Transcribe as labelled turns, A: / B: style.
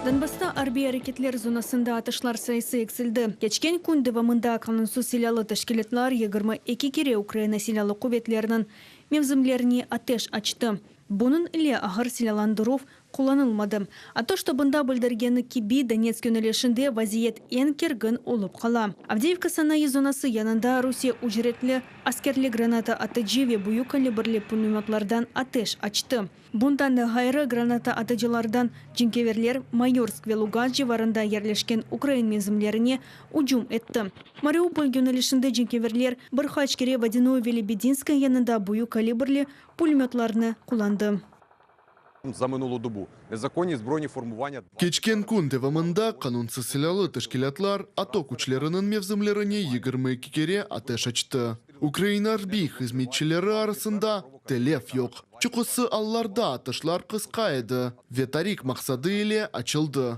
A: Donbassta arbiy areketler zonasında atışlar sayısı eksildi. Keçken kün devamında qanunsız silâlı teşkilâtlar 22 kere Ukraina Silâlı quvetleriniñ mevzimlerine ateş açtı. Bunıñ ile ağır silâlandıruv qullanılmadı. ATO ştabında bildirgeni kibi, Donetsk yönelişinde vaziyet eñ kergin olıp qala. Avdeyevka sanayı zonası yanında Rusiye ücretli askerli granata atıcı ve büyük kalibrli pulemötlardan ateş açtı. Bundan da ğayrı, granata atıcılardan cenkâverler Mayorsk ve Lugansk civarında yerleşken ukrain mevzimlerine ücüm etti. Mariupol yönelişinde cenkâverler bir qaç kere Vodânoye ve Lebedinskoye yanında büyük kalibrli pulemötlarnı qullandı.
B: За минулу добу незаконні збройні формування
C: Keçken kün devamında qanunsız silâlı teşkilâtlar ATO küçleriniñ mevzimlerine 22 kere ateş açtı. Ukraina arbiy hızmetçileri arasında telef yoq. Çoqusı allarda atışlar qısqa edi ve tarik maqsadı ile açıldı.